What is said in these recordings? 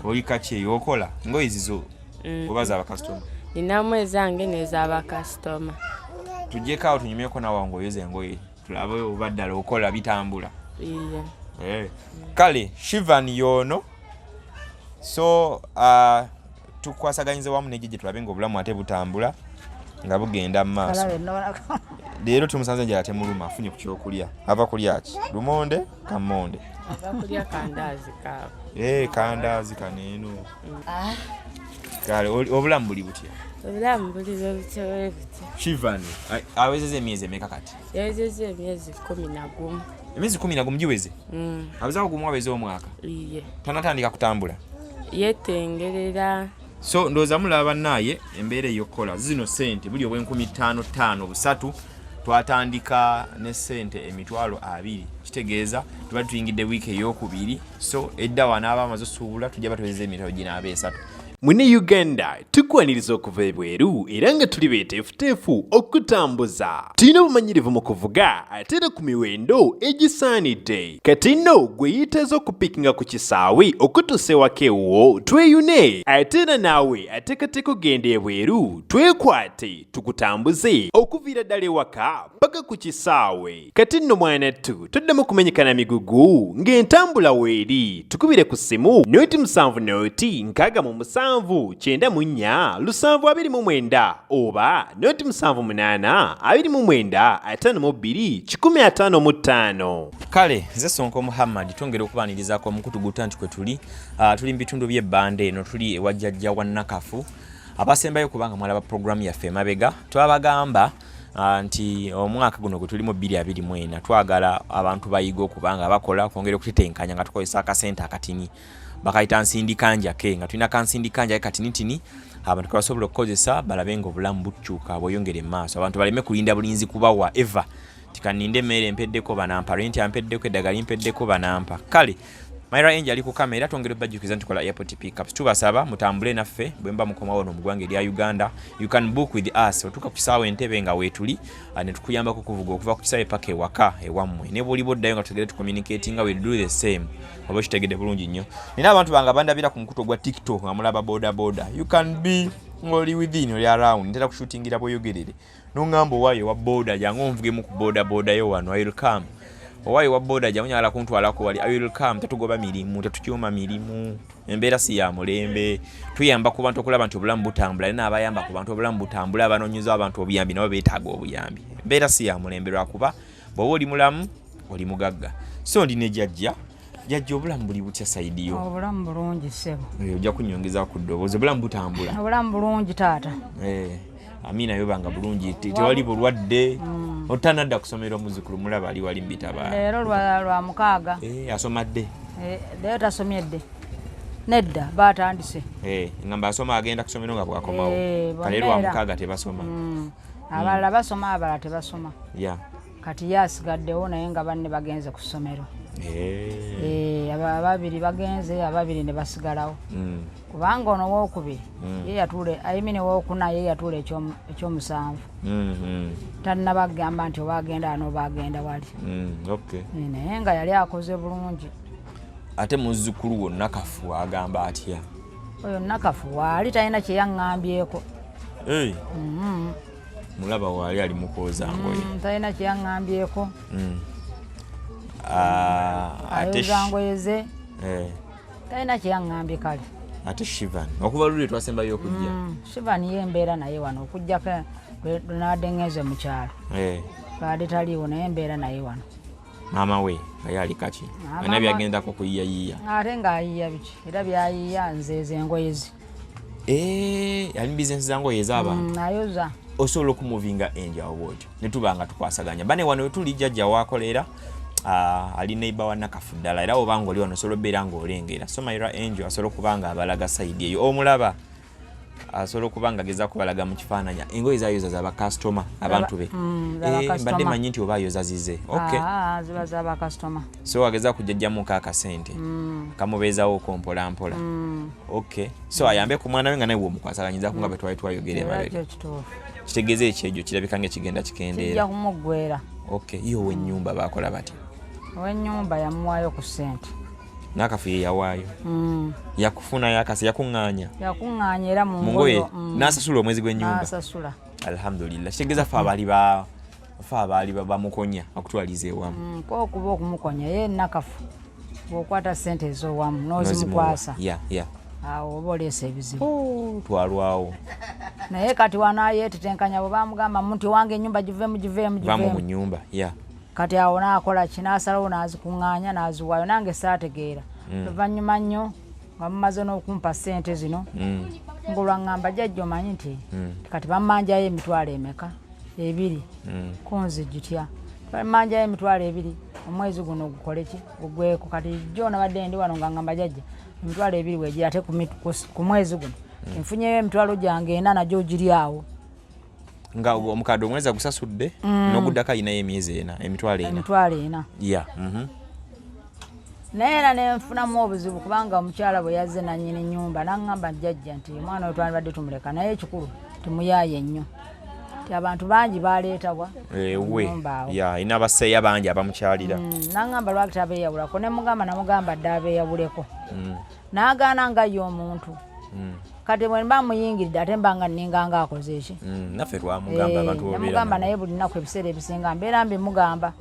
Oli kakyeyo okola ngoye zizo oba z'abakasitoma? Ninamu ezange n'ez'abakasitoma. Tujjeko awo tunyumyeko nawe ng'oyoza engoye, tulabe oba ddala okola bitambula. Iye. Kale Shivan yoono. So tukwasaganyiza wamu nejjejje tulabe nga obulamu ate butambula nga bugenda mu maaso. Leero tumusanze njala temuluma, afunye ku kyokulya. Ava kulya ki? Lumonde, kamonde? Ava kulya kandaazi kaabo. Kandaazi kaneeno. Kale obulamu buli butya? Obulamu buli bwe butyo bwe butyo. Shivan awezeza emyezi emeka kati? Yawezezza emyezi 11. Emyezi 11 giweze? Mm. Abuzaako gumu aweze omwaka? Iye. Tanatandika kutambula? Yetengerera. So ndowooza mulaba bannaaye embeera ey'okukola zino ssente buli obw'enkumi ttaano ttaano busatu, twatandika ne ssente 20,000, kitegeeza tuba tuyingidde wiiki ey'okubiri, so edda wanaaba amaze osuubula tujja batuwezeza emitwalo ginaaba 3. Mune Uganda tukwaniriza okuva ebweru era nga tuli beeteefuteefu okutambuza. Tulina obumanyirivu mu kuvuga ate era ku miwendo egisaanidde. Kati nno gwe yeetaaza okupiikinga ku kisaawe okutuusa ewaka ewuwo tweyune, ate era naawe ateekateeka okugenda ebweru twekwate tukutambuze okuviira ddala ewaka paka ku kisaawe. Kati nno mwanattu toddamu kumenyeka na migugu ng'entambula weeri. Tukubire ku ssimu 0 7 0 67 94 729 oba 0 7 8 29 52 155. Kale nze Sonko Muhammad, twongera okubaanirizaako omukutu gutta nti kwe tuli tuli mu bitundu by'ebbanda eno, tuli ewa jjajja wa Nakafu. Abasembayo kubanga mwalaba puroguramu yaffe emabega, twabagamba nti omwaka guno gwe tulimu 2024 twagala abantu bayiga okubanga bakola kwongera okutetenkanya nga tukozesa akasente akatini bakayita nsindikanjake, nga tulina kansindikanjake katinitini abantu kebasobola okukozesa balabe nga obulamu bukyuka bweyongera emaaso, abantu baleme kulinda bulinzi kubawa eva tikaninde emmere empeddeko banampa, renti ampeddeko, eddagala limpeddeko banampa. Kale Myra Angel ali ku kamera. Twongera obajjukiza nti tukola airport pickups, tubasaba mutambule naffe bwe mba mukomawo wano mu ggwanga erya Uganda. You can book with us, otuuka ku kisaawe Entebe nga weetuli ne tukuyambako kuvuga okuva ku kisaawe paka ewaka ewammwe, ne bw'oliba oddayo nga tutegere tucommunicatinga, we do the same. Oba okitegedde bulungi nnyo. Nina abantu bange abandabira ku mukutu ogwa TikTok nga mulaba boda boda. You can be ng'oli within, oli around, ntera kushootingira bweyogerere noŋŋamba owaayo wa boda jangu onvugemu ku boda boda yo wano, I will come. Owaayo wa boda jangu nyagala kuntwalako wali, I will come. Tetugoba mirimu, tetukyuma mirimu, embeera si ya mulembe. Tuyamba ku bantu okulaba nti obulamu butambula, naye n'abayamba ku bantu obulamu butambula, abanoonyeza abantu obuyambi nabo beetaaga obuyambi. Embeera si ya mulembe lwakuba bw'oba oli mulamu oli mugagga. So ndi ne jjajja. Jjajja, obulamu buli butya side yo? Obulamu bulungi, ssebo. Ojja kunyongeza ku ddoboozi. Obulamu butambula? Obulamu bulungi, taata. Amiina, yobanga bulungi, tewali bulwadde. Otanadda kusomera omuzukulu mulaba ali wali mubitaba. Leero lwa mukaaga. Asoma dde? Leero tasomye dde, nedda, batandise. Ngamba asoma, agenda kusomero nga bwakomawo. Bonna Kale lwa era. mukaaga tebasoma? Abalala basoma, abalala tebasoma. Kati ye asigaddewo naye nga banne bagenze ku ssomero. Ababiri bagenze, ababiri ne basigalawo, kubanga ono wookubiri ye yatuula, ayimini wookuna ye yatuula ekyomusanvu. Tannabagamba nti oba agenda wano oba agenda wali. Naye nga yali akoze bulungi. Ate muzzukulu wo Nakafu agamba atya? Oyo Nakafu waali talina kyeyaŋŋambyeko. Hey, mulaba waali ali mukwoza ngoye. Talina kyeyaŋŋambyeko. Ah, ate Ayoza ngoye ze. Talina kyeyaŋŋambye kale. Ate Shivan okuva luli twasembayo okujja? Shivan ye embeera naye wano okugjako lwenabadde ŋŋenze mu kyalo. Baadde taliiwo naye embeera naye wano. Maama we nga ye ali kaki? Ah, alina byagendako kuyiyayiya. Ate ng'ayiya biki? Era byayiya nzeezo engoye ze. Ali mu bizinesi za ngoye ez'abantu. Ayoza. Osobola okumuvinga enjawo bwotyo ne tuba nga tukwasaganya bane wano wetuli. Jjajja wakolera ali neighbor wa Nakafu ddala, era oba nga oli wano osobola obeera ng'olengera. So Myra Angel asobola okuba nga abalaga side eyo, omulaba asobola okuba nga ageza kubalaga mu kifaananyi engoye zayoza zabakasitoma, abantu be. Z'abakasitoma. Mbadde manyi nti oba ayoza zize. Okay. Ah, ziba z'abakasitoma. So ageza kujjajjamuko akasente kamubeezawo mpola mpola. Okay, so ayambe ku mwana we nga nawe bwomukwasaganyizaku nga bwe twali twayogera Era emabega. kyo kituufu. Kitegeeza ekyejo kirabika nga ekigenda Kijja kikendeera. kumuggwera. Okay, ye ow'ennyumba bakola batya? Ow'ennyumba yamuwaayo ku ssente. Nakafu ye yawaayo. Yakufunayo akase, yakuŋŋaanya. Yakuŋŋaanya era mu mu ngoye. ngoye. N'asasula omwezi gw'ennyumba. N'asasula. Alhamdulillah, kitegeeza fe abaali ba fe abaali bamukonya okutwaliza ewamu. Kwokuba okumukonya ye Nakafu, bw'okwata ssente ez'owamu n'ozimukwasa, awo oba oleesa ebizibu. Oh, twalwawo. Naye kati wano ayeetetenkanya bwe bamugamba nti owange ennyumba giveemu, giveemu, vamu mu giveemu. Nyumba ya. Kati awo n'akola ki? N'asalawo n'azikuŋŋaanya n'aziwaayo. Nange saategeera. Luvannyuma nnyo nga mumaze n'okumpa ssente zino, ng'olwaŋŋamba, jjajja, omanyi nti kati bammanjayo emitwalo emeka? 2. Kunzijutya bammanjayo emitwalo 2, omwezi guno gukole ki? Gugweko. Kati jjo nabadde ndi wano nga ŋŋamba, jjajja, emitwalo 2 wegira, ate ku mwezi guno nfunyeyo emitwalo gyange 4, nagyo giri awo. Nga omukadde omwezi agusasudde n'oguddako alinayo emyezi 4, emitwalo 4. Emitwalo 4. Ya. Naye era nenfunamu obuzibu, kubanga omukyala bwe yazze nanyini nyumba naŋŋamba, jjajja, nti omwana oyo twandibadde tumuleka, naye ekikulu temuyaaye nnyo, ti abantu bangi baleetabwa ewe nyumba awo. Ya, alina abaseeya bangi abamukyalira. Naŋŋamba lwaki tabeeyawulako, ne mugamba, namugamba dde abeeyawuleko, n'agaana nga ye omuntu. Kati bwe mba muyingiridde ate mba nga nninga nga akoze eki? Naffe twamugamba abantu bobeera Namugamba nabo. Naye buli lunaku ebiseera ebisinga mbeera mbimugamba,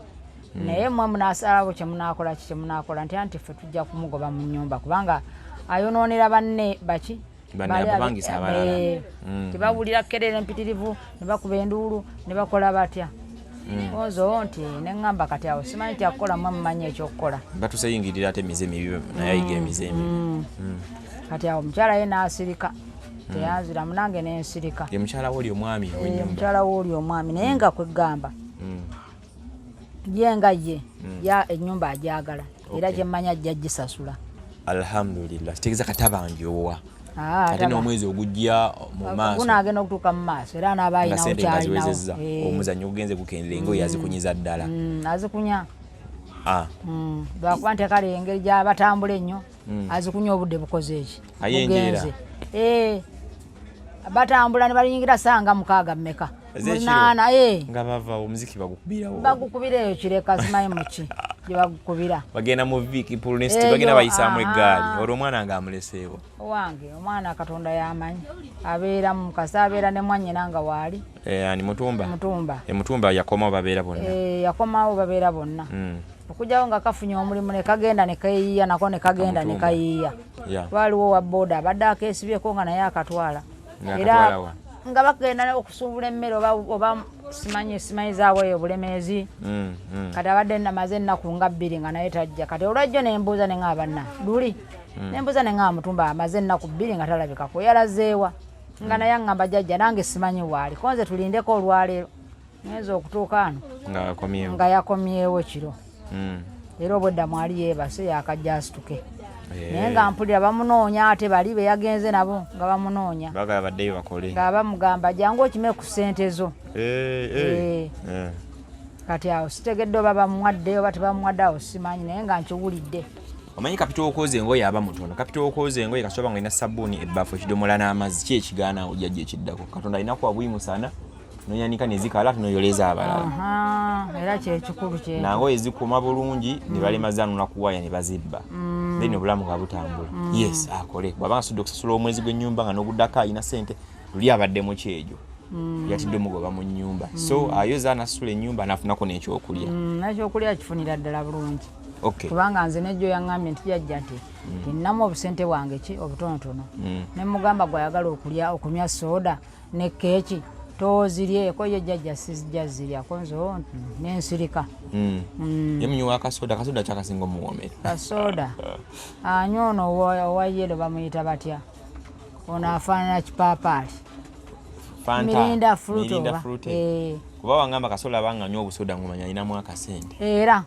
naye mmwe munaasalawo kyemunaakola ki, kyemunaakola nti anti ffe tujja kumugoba mu nnyumba kubanga ayonoonera banne baki. Banne Bali abapangisa abalala. Tebawulira kerere empitirivu ne bakuba enduulu ne bakola batya onzo nti neŋŋamba kati awo simanyi kyakukola, mmwe mumanyi ekyokukola. Batuseyingirira ate emize emibi, naye ayiga emize emibi. Kati awo omukyala ye n'asirika, teyanziramu, nange nensirika. Ye mukyala wo oli omwami ow'ennyumba? Mukyala wooli omwami, naye nga kwegamba ye nga ye ya ennyumba agyagala era kyemmanya ajja gisasula. Alhamdulillah, kitegeeza katabanjowa. Ah, ate n'omwezi ogujja mu maaso. Gunaagenda okutuuka mu maaso era anaaba nga alinawo sente nga kyalinawo. ziwezezza. Omuzannyo gugenze gukendera, engoye yazikunyizza ddala. Azikunya. Ah, Lwakuba nti kale engeri gyabatambula ennyo, azikunya obudde bukoze eki? Ayenjeera. Bugenze. Batambula ne baliyingira sanga 6 mmeka? Ez'ekiro? 8. Nga bava omuziki bagukubirawo. Bagukubira eyo Kireka, simanyi muki gye bagukubira. Bagenda mu Vic Pulnest, Eyo, bagenda bayisaamu aha. eggaali, olwo omwana nga amuleseewo. Owange omwana Katonda yamanyi abeera mu kasa, abeera ne mwannyina nga waali. Eh, ani Mutumba? Mutumba. Mutumba yakomawo, babeera bonna. Yakomawo, babeera bonna, okugyawo nga kafunye omulimu ne kagenda ne kayiiya nako ne kagenda ne Kamutumba. kayiiya. Waliwo wa booda abadde akeesibyeko nga naye akatwala. Nga Era akatwala wa? nga bagenda okusuubula emmere oba simanyi zaaweeyo Obulemeezi. Kati abadde namaze ennaku nga 2 nga naye tajja. Kati olwajjo nembuuza ne ŋŋamba banna luli, nembuuza ne ŋŋamba Mutumba amaze ennaku 2 nga talabikako, yalazeewa? Nga naye aŋŋamba, jjajja, nange simanyi waali, konze tulindeko olwaleero ngenza okutuuka ano nga akomyewo. Nga yakomyewo kiro. Era obwedda mwali yeebase, yakajja asituke. Naye nga mpulira bamunoonya, ate bali be yagenze nabo nga bamunoonya. Bagala baddeyo bakole. Nga bamugamba jangu okime ku ssente zo. Kati awo sitegedde oba bamuwadde oba tebamuwadde, awo simanyi, naye nga nkiwulidde. Omanyi kapito wokwoza engoye aba mutono. Kapito wokwoza engoye kasoba nga olina sabbuuni, ebbafu, ekidomola n'amazzi, ki ekigaana ojjajja ekiddako? Katonda alina kuwa bwi musana noyanika nezikala ate noyoleza abalala. Aha, era kyekikulu kyekyo. Nangoye zikuma bulungi ne balema zanula kuwaya ne bazibba, then obulamu nga butambula. Yes, akole bw'aba asudde okusasula omwezi gw'ennyumba nga n'oguddako alina sente. Luli abadde mu kyejo, yatidde omugoba mu nnyumba, so ayoza anasasula ennyumba n'afunako n'ekyokulya. Ekyokulya kifunira ddala bulungi. Kubanga nze nejjo yaŋŋambye nti jajja, nti nnamu obusente bwange ki obutonotono. Ne mugamba gwayagala okulya okunywa soda ne keeki toziryeko. Ye jjajja sizijja ziryako, nze nensirika. Ye munywa akasoda? Akasoda kyakasinga omuwoomera. Kasoda anywa ono owa yellow, bamuyita batya ono afaanana kipaapaali? Fanta. Mirinda fruit. Mirinda Oba fruit. Kuba wangamba kasola abanga anywa obusoda ngumanya alinamu akasente. Era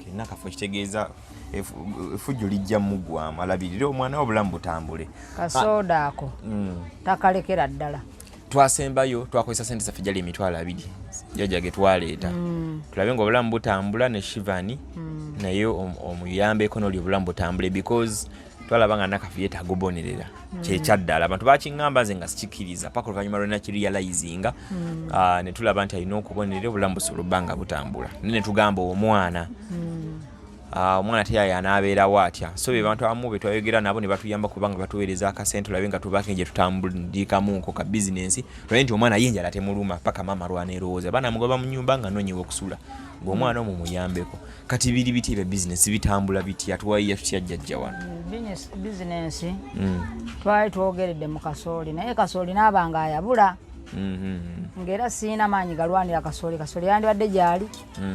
Okay, nakafo kitegeeza effujjo lijja muggwamu, alabirire omwana we, obulamu butambule. Kasoda ako takalekera ddala. Twasembayo twakozesa sente zaffe jali 20,000 jajja ge twaleeta, tulabe nga obulamu butambula ne Shivani, naye omuyambeko noli obulamu butambule, because twalaba nga Nakafu yeetaaga obonerera kyekyaddala. Abantu bakiŋŋamba, nze nga sikikkiriza paka oluvannyuma lwe nakirealizinga. Ah, ne tulaba nti alina okubonerera, obulamu busobola obba nga butambula, naye ne tugamba omwana. Omwana teyaya anaabeerawo atya? So be bantu abamu be twayogera nabo ne batuyamba kubanga batuweereza akasente olabe nga tubaako gye tutambulikamuko ka bizinensi, tulabe nti omwana ye enjala temuluma paka maama lwaneerowooza banamugoba mu nyumba nga noonyewa okusula ng'omwana omwo muyambeko. Kati biri bitya ebya bizinensi, bitambula bitya, tuwayiya tutya jjajja wano? Bizinensi twali twogeredde mu kasooli, naye kasooli naaba nga ayabula ng'era siina maanyi galwanira kasooli. Kasooli yandibadde gyali,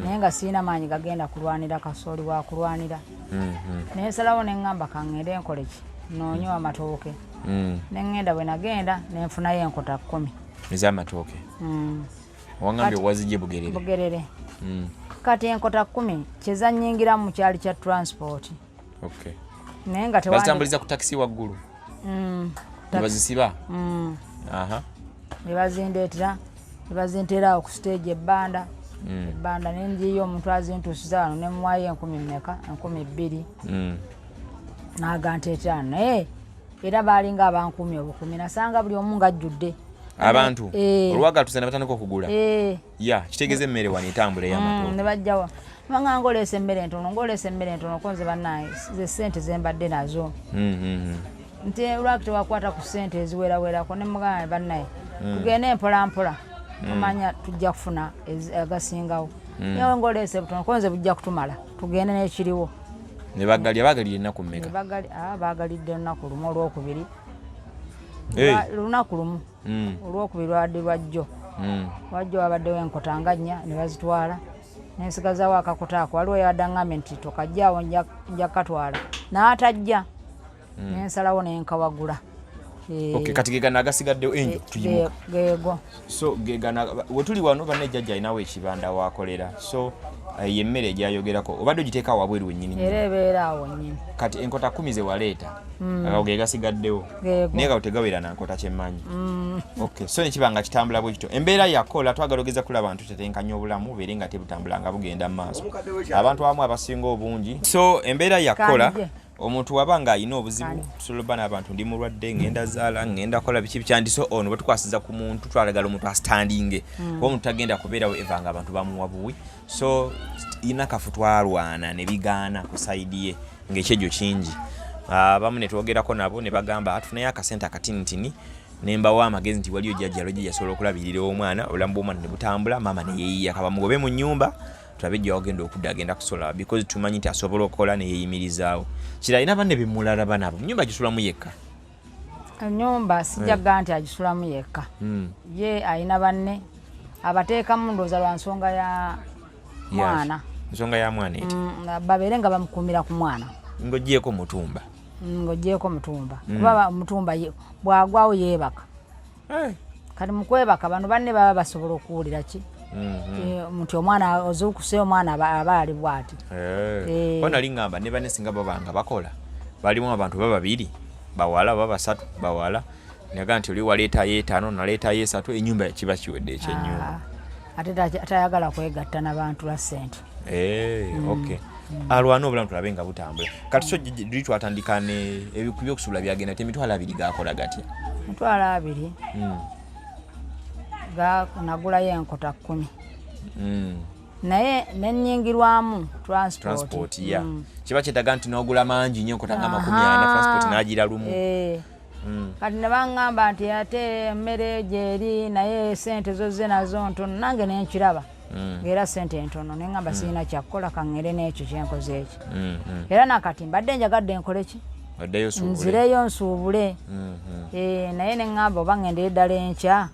naye nga siina maanyi gagenda kulwanira kasooli wakulwanira. Naye nsalawo ne ŋŋamba kaŋŋende nkole ki, noonye amatooke. Ne ŋŋenda, bwe nagenda ne nfunayo enkota 10 Ez'amatooke wangambye wazijje Bugerere? Bugerere. Kati enkota 10 kyezannyingiramu kyali kya transport. Naye nga bazitambuliza ku takisi waggulu ne bazisiba? Ne bazindeetera, ne bazinteera awo ku stage ebbanda. Ebbanda nenjiyo omuntu azintuusiza wano, nemuwayo 1000 mmeka, 2000. N'aganteetera wano, naye era baalinga abankuumi obukumi, nasanga buli omu ng'ajjudde. Abantu Eh. olwagatusa ne batandika okugula? Eh. Ya, kitegeeza emmere wano etambula ey'amatooke. Ne bajjawa banga ngaoleesa emmere entono, ngaoleesa emmere entono, ko nze bannaye ze ssente zembadde nazo. Nti lwaki tewakwata ku ssente eziwerawerako? Ne mugamba bannaye tugende mpola mpola, tumanya tujja kufuna agasingawo, naye ngaoleesa butono, ko nze bujja kutumala, tugende n'ekiriwo. Ne bagalya, bagalira ennaku Ne mmeka? Bagalidde olunaku lumu, olwokubiri. Hey. Lunaku lumu. Olwokubiri lwabadde lwajjo. Wajjo wabaddewo enkota nga nnya ne bazitwala, nensigazawo akakota ako. Waliwo yabadde aŋŋambye nti tokajjaawo, nja kukatwala, n'atajja, nensalawo nenkawagula. Okay, kati gegano agasigaddewo enjo tuyimuka. Geego. So gegana wetuli wano, banne jjajja alinawo ekibanda wakolera, so ye emmere egyayogerako obadde ogiteeka wabweru wennyini? Era ebeera awo nnyini. Kati enkota 10 ze waleeta, ago ge gasigaddewo? Geego. Naye gawo tegawera na nkota kyemmanyi. Okay, so nekiba nga kitambula bwe kityo, embeera yakola twagala ogeza kulaba nti tutetenkanya obulamu bubeere nga tebutambula nga bugenda mu maaso, abantu abamu abasinga obungi. So embeera yakola Kandije. omuntu waba nga alina obuzibu, Kale. tusobola obba n'abantu, ndi mulwadde, ngenda zaala, ngenda kola biki bikyandi. So ono bwetukwasiza ku muntu, twalagala omuntu astandinge, kuba omuntu tagenda kubeerawo eva nga abantu bamuwa buwi. So inakafu twalwana ne bigaana ku side ye ng'ekyejjo kingi. Abamu ne twogerako nabo ne bagamba, "Ah, tufuneyo akasente akatinitini." Ne mbawa amagezi nti waliyo jjajja lwejja yasobola okulabirira omwana, obulamu bw'omwana ne butambula, maama ne yeeyiya kabamugobe mu nnyumba, tulabe gyewagenda okudda, agenda kusola because tumanyi nti asobola okukola neyeyimirizaawo. Kiralina banne bemulalaba nabo, nyumba gisulamu yekka? Ennyumba sijja kugaa nti agisulamu yekka. Ye alina banne abateekamu, ndowooza lwa nsonga ya mwana. Nsonga ya mwana eti? Babeere nga bamukuumira ku mwana. Ng'ogyeko mutumba? Ng'ogyeko mutumba, kuba mutumba bw'agwawo yeebaka. Kati mukwebaka bano banne baba basobola okuwulira ki? Nti omwana ozuukuse, omwana aba ali bw'ati. Kuba nali ŋŋamba ne banne singa baba nga bakola, balimu abantu ba babiri bawala oba basatu bawala, naga nti oli waleetayo etaano, naleetayo esatu, ennyumba kiba kiwedde ekyennyumba. Ah, ate tayagala kwegatta n'abantu lwa ssente. Okay, alwane obulamu tulabe nga butambula. Kati so luli twatandika ne ebyokusuula byagenda ti 20,000 gakola gatya? 20,000 nagulayo enkota 10. Naye nenyingirwamu transport. Transport ya kiba kyetaga nti nogula mangi nnyo, enkota nga 40, transport n'agira lumu. Kati ne baŋŋamba nti ate emmere gyeri, naye sente zozze nazo ntono, nange nenkiraba ngaera sente ntono, neŋŋamba sirina kyakukola, kaŋŋere n'ekyo kyenkoze eki. Era nakati mbadde njagadde nkole ki? Oddeyo osuubule. Nzireyo nsuubule. Naye neŋŋamba oba ŋŋendere ddala enkya,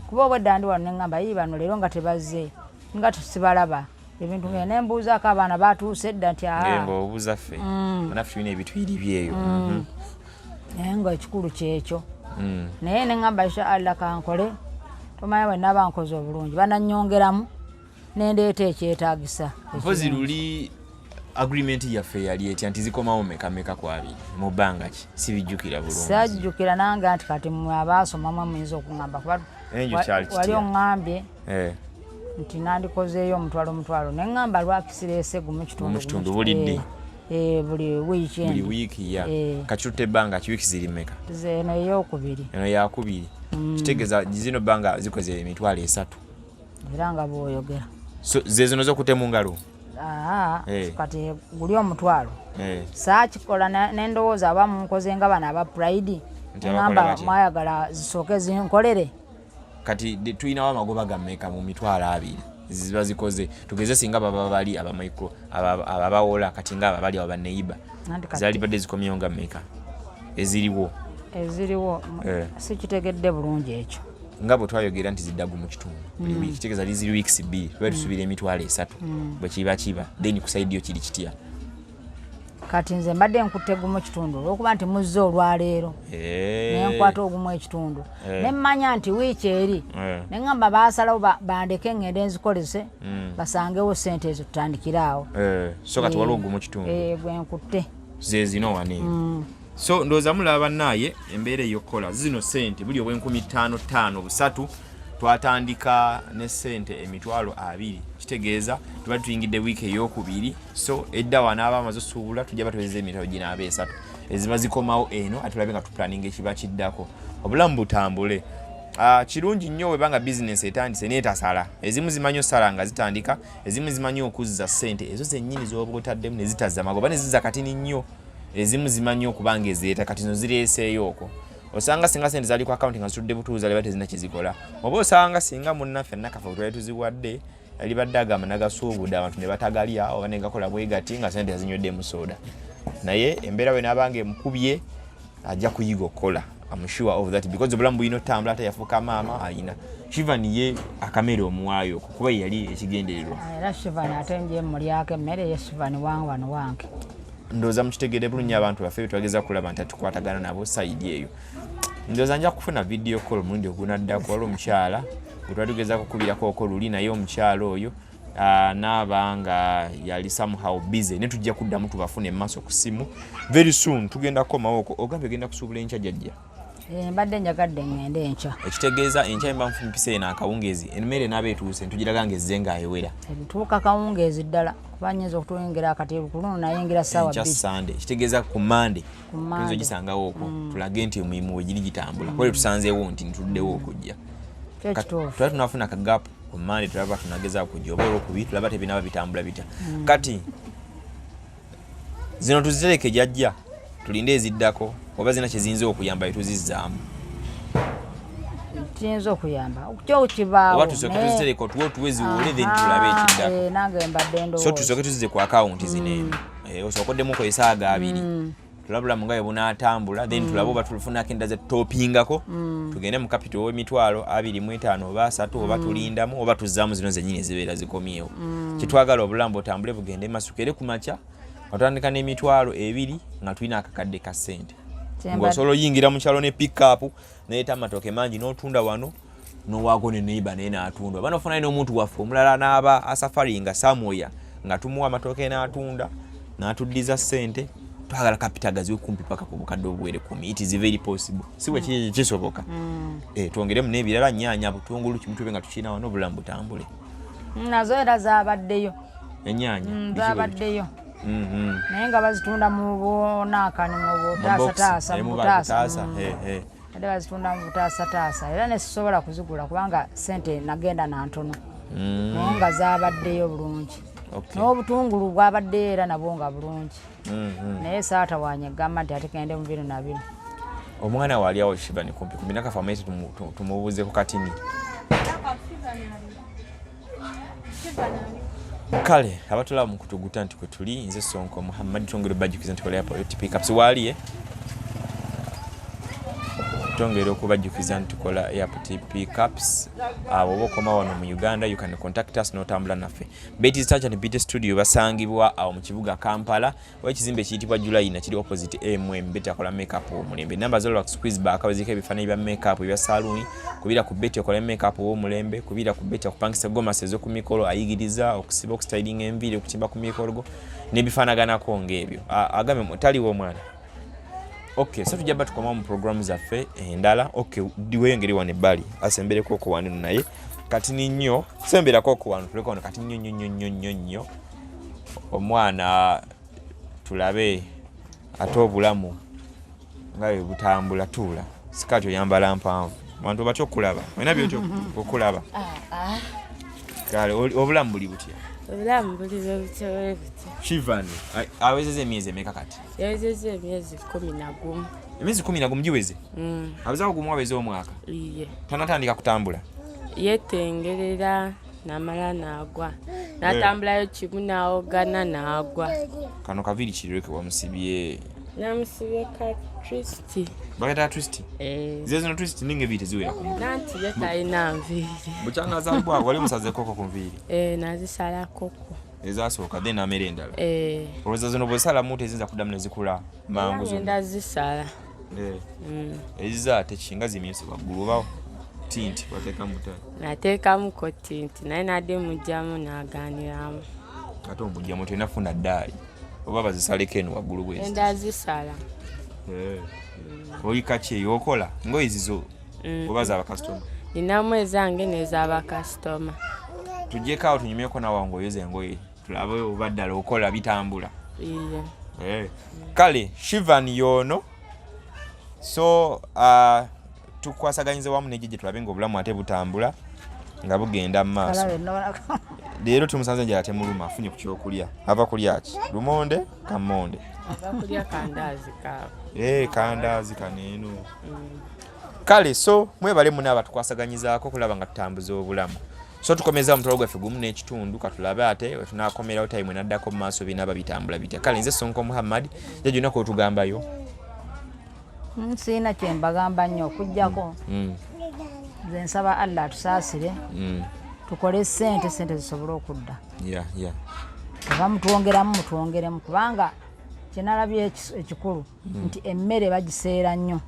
kuba obwedda ndi wano neŋŋamba yi bano leero nga tebazze, nga tusibalaba ebintu nga nembuuzaako abaana batuuse dda nti aa. Nga obuuza ffe, banaffe tulina ebitwiri byeyo. Naye nga ekikulu kyekyo. Naye neŋŋamba insha Allah kankole, tomanya bwe naaba nkoze obulungi bananyongeramu nendeeta ekyetaagisa. Mpozi luli agreement yaffe yali etya, nti zikomawo meka meka ku abiri mu bbanga ki? Sibijjukira bulungi. Sajjukira nange nti kati mmwe abaasoma mwe muyinza okuŋŋamba kuba Enjo kyali kitya? Wali oŋŋambye nti nandikozeeyo omutwalo omutwalo, neŋŋamba lwaki sireese gumu kitundu? Gumu kitundu buli ddi? Buli wiiki. Buli wiiki ya kakitutte ebbanga ki? Wiiki ziri mmeka? Eno eyokubiri. Eno yakubiri, kitegeeza zino bbanga zikoze 30,000. Era nga bw'oyogera. So ze zino zokutte mu ngalo? Eh. Kati guli omutwalo Eh. saakikola nendowooza aba munkoze nga bano aba Pride. Nti abakola Ngamba batya? mwayagala zisooke zinkolere. Kati tulinawo amagoba gammeka mu 20,000 ziba zikoze? Tugeze singa baba bali abamicro ababawola kati nga abo abali abo baneiba, Anti kati- zali badde zikomyewo nga mmeka eziriwo? Eziriwo sikitegedde bulungi ekyo. Nga bwe twayogera nti ziddagu mu kitundu buli wiiki, kitegeeza ziri weeks 2, tuba tusuubira 30,000 bwe kiba kiba. Then ku side yo kiri kitya? Kati nze mbadde nkutte gumu kitundu olwokuba nti muzze olwaleero, nenkwata ogumu ekitundu, nemmanya nti wiiki eri neŋŋamba baasalawo bandeke ŋŋende nzikolese, basangewo sente ezo tutandikire awo. So kati waliwo ogumu kitundu? Eh, gwe nkutte. Ze zino wano eyo. So ndowooza mulaba bannaaye embeera ey'okukola zino sente buli obw'enkumi ttaano ttaano busatu. Twatandika ne sente 20,000, kitegeeza tuba tuyingidde wiiki eyokubiri. So edda wanaaba amaze osuubula, tujja batuwezeza emitwalo ginaaba esatu eziba zikomawo eno, ate tulabe nga tuplaninga ekiba kiddako, obulamu butambule. Kirungi nnyo webanga bizinesi etandise neetasala. Ezimu zimanyi osala nga zitandika, ezimu zimanyi okuzza ssente ezo zennyini z'oba otaddemu ne zitazza magoba ne zizza katini nnyo. Ezimu zimanyi okuba nga ezireeta, kati zino zireeseeyo okwo. Osanga singa sente zali ku akawunti nga zitudde butuuza, liba tezina kyezikola. Oba osanga singa munnaffe Nakafa bwe twali tuziwadde, yalibadde agamba nagasuubudde abantu ne batagalya oba negakola bwe gati nga sente yazinyweddemu soda. Naye embeera bwe naabanga emukubye, ajja kuyiga okukola. I'm sure of that, because obulamu bulina otambula. Ate yafuuka maama, ayina Shivan, ye akamere omuwaayo okwo kuba ye yali ekigendererwa. Era Shivan ate nje mulyako emmere ye Shivan wange wano wange. Ndowooza mukitegedde bulungi abantu baffe betwageza kulaba nti atukwatagana nabo side eyo. Ndowooza nja kufuna video call omulundi ogunaddako. Waliwo omukyala gwe twali tugezako okukubirako oko luli, naye omukyala oyo naaba nga yali somehow busy, naye tujja kuddamu tubafune emaaso ku ssimu very soon. Tugenda kukomawo okwo. Ogambye ogenda kusuubula enkya, jjajja? Eh, mbadde njagadde ŋŋende enkya. Ekitegeeza enkya mba nfumpisa eno akawungeezi, emmere naaba etuuse, ntugiraga nga ezze ng'ayewera. Ebituuka kawungeezi ddala, kuba nyinza okutuyingira akati ku luno nayingira ssaawa Enkya 2. Sande, kitegeeza ku Mande Ku Monday. tuyinza ogisangawo okwo, tulage nti omulimu we giri gitambula, kuba tusanzeewo nti ntuddewo okujja. Kyo kituufu. Tulaba tunafuna akagapu ku Mande, tulaba tunagezaako kujja oba olwokubiri, tulaba tebinaba bitambula bitya. Kati zino tuzitereke jajja, tulinde eziddako oba zina kyeziyinza okuyamba etuzizzaamu. Kiyinza okuyamba kyo kibaawo. Oba tusooke tuzitereke, otuwe otuwe ziwole, then tulabe ekiddako. Eh, nange mbadde So ndowooza. tusooke tuzze ku akawunti zino eno. Osooka oddemu okozesa ago abiri, tulabulamu nga bwe bunaatambula, then tulabe oba tulufunako endala zetutopingako, tugende mu capital ow'emitwalo 25 oba 30, oba tulindamu oba tuzzaamu zino zennyini ezibeera zikomyewo. Kyetwagala obulamu butambule bugende masuka ere ku makya nga tutandika n'emitwalo 20 nga tulina akakadde ka ssente, ng'osobola oyingira mu kyalo ne pickup naleeta amatooke mangi n'otunda wano, nowaako ne neighbor naye n'atunda, oba nofunayo n'omuntu waffe omulala n'aba asafari nga samoya nga tumuwa amatooke n'atunda n'atuddiza ssente. Twagala capital gaziwe kumpi paka ku bukadde obuwere 10. It is very possible, si bwe kisoboka? Eh, twongeremu n'ebirala, nyaanya, butungulu, kimu tube nga tukirina wano, obulamu butambule. Nazo era zabaddeyo. Enyaanya? Biki bwe bityo? Zabaddeyo, naye nga bazitunda mu bunaakani, mu Mu box, butaasataasa, eh, mu mu butaasa. butaasa, eh, eh. Ate bazitunda mu butaasataasa, era nesisobola kuzigula kubanga sente nagenda nantono, naye nga zabaddeyo bulungi. N'obutungulu bwabaddeyo era nabwo nga bulungi, naye saatawanya egamba nti ate kende mu bino na bino. Omwana waali awo Shivani kumpi kumpi nakafa amaite, tumubuuzeeko katini. Kale abatulaba mu kutuguta nti kwe tuli, nze Sonko Muhammad. Twongera obajjukiza nti kola pickups waali, eh? Twongera okubajjukiza nti tukola airport pickups. Abo oba okoma wano mu Uganda, you can contact us n'otambula naffe. Betty's Touch and Beauty Studio basangibwa awo mu kibuga Kampala, oba ekizimbe ekiyitibwa Julayina kiri opposite mm. Betty akola makeup ow'omulembe. Namba zolwa squeeze back baziriko ebifaananyi bya makeup ebya saloon. Kubira ku Betty okola makeup ow'omulembe. Kubira ku Betty akupangisa gomasi ez'oku mikolo, ayigiriza okusiba, okustylinga enviiri, okutimba ku mikolo n'ebifaanaganako ng'ebyo. Agambe taliwo omwana. Okay, so tujja batukomawo mu programu zaffe endala. Okay, weyongere wano ebbali, asembereko okwo wano, naye kati ni nnyo semberako okwo wano, tuleke wano kati nnyo nnyo nnyo nnyo nnyo nnyo omwana, tulabe ate obulamu nga bwe butambula. Tuula, sikaati oyambala mpanvu, bantu batya okulaba, olina byotya okulaba. Kale obulamu buli butya? Obulamu buli bwe butyo bwe butyo. Shivan awezeza emyezi emeka kati? Yawezezza emyezi 11. Emyezi 11 giweze? Awezaako gumu aweze omwaka? Iye. Tanatandika kutambula? Yetengerera namala n'agwa. N'atambulayo kimu n'awogana n'agwa. Kano kaviiri kirireke wamusibye. Namusibye ka twist. Bakayita twist? Eh. Ze zino twist ninga ebiiri teziwera ku mutwe. Nanti ye talina nviiri. Bukyanga azaalibwa wali omusazeekoko ku nviiri? Eh, nazisalakoko. Ezasooka then namera endala. Eh. Olowooza zino bw'osalamu teziyinza kuddamu ne zikula mangu zonna? Ngenda zisala. Eh. Ezizo ate ki nga zimyuse waggulu oba tinti wateekamu ta? Nateekamuko tinti naye nadde mugyamu n'agaaniramu. Ate omugyamu tolina kufuna ddaali oba bazisaleko eno waggulu bwezi. Ngenda zisala. Eh. Oli kaki eyo okola ngoye zizo oba za bakasitoma? Ninamu ezange n'ez'abakasitoma. Tujjeko awo tunyumyeko naawe ng'oyoza engoye tulabe oba ddala okola bitambula. Iye. Eh. Kale Shivan yoono so tukwasaganyiza wamu ne jjajja tulabe ng'obulamu ate butambula nga bugenda mu maaso. Leero tumusanze enjala temuluma, afunye ku kyokulya. Ava kulya ki? Lumonde, kammonde. Ava kulya kandaazi kaabwe. Eh, kandaazi kano eno. Kale so mwebale muna abatukwasaganyizaako okulaba nga tutambuza obulamu. So tukomeza omutwalo gwaffe 1.5 katulabe ate wetunakomerawo time enaddako mu maaso binaaba bitambula bitya. Kale nze Sonko Muhammad, jjajja olina kwotugambayo? Sirina kye mbagamba nnyo okuggyako nze nsaba Allah atusaasire tukole ssente, ssente zisobole okudda. Oba mutwongeramu mutwongeremu, kubanga kye nalabye ekikulu nti emmere bagiseera nnyo.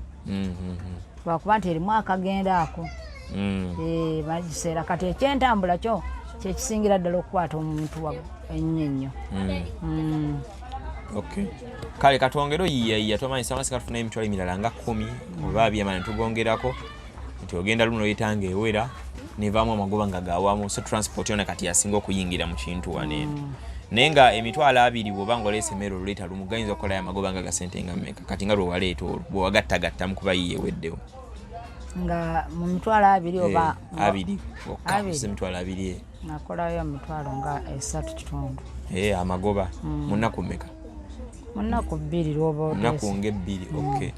Lwakuba nti erimu akagenda ako. Bagiseera. Kati ekyentambula kyo kyekisingira ddala okukwata omuntu ennyo ennyo. Okay. Kale katwongere oyiyayiya tomanyi sanga singa tufuna emitwalo emirala nga 10 oba 20 ne tugongerako nti ogenda luno oyita nga ewera nevaamu amagoba nga gawamu, so transport yona kati yasinga okuyingira mu kintu wano eno. Naye nga emitwalo 20 bw'oba ng'oleese emmere oluleeta lumu gayinza okukolayo amagoba nga gasente nga mmeka kati nga lwewaleeta olwo bw'owagattagattamu kuba yiye eweddewo. Nga mu mitwalo 20 oba 20 okka, Abiri. si emitwalo 20. Nakolayo emitwalo nga 3.5. Amagoba mu nnaku mmeka? Mu nnaku 2 lw'oba oteese. Nnaku ng'ebbiri, okay.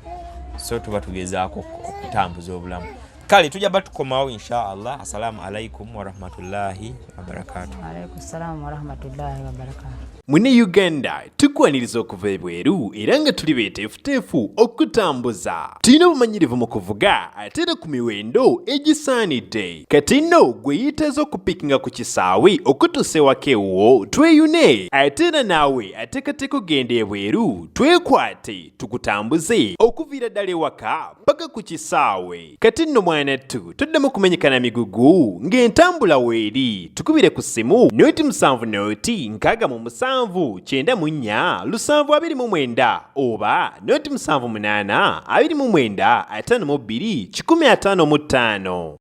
So tuba tugezaako okutambuza obulamu. Kale tujja batukomawo inshallah. Assalamu alaikum warahmatullahi wabarakatuh. Alaikum salamu warahmatullahi wabarakatuh. Mune Uganda tukwaniriza okuva ebweru era nga tuli beeteefuteefu okutambuza. Tulina obumanyirivu mu kuvuga ate era ku miwendo egisaanidde. Kati nno gwe yeetaaza okupikinga ku kisaawe okutuusa ewaka ewuwo tweyune, ate era naawe ateekateeka okugenda ebweru twekwate tukutambuze okuviira ddala ewaka paka ku kisaawe. Kati nno mwanattu toddamu kumenyekana migugu ng'entambula weeri. Tukubire ku ssimu 0 7 0 67 94 729 oba 0 7 8 29 52 155.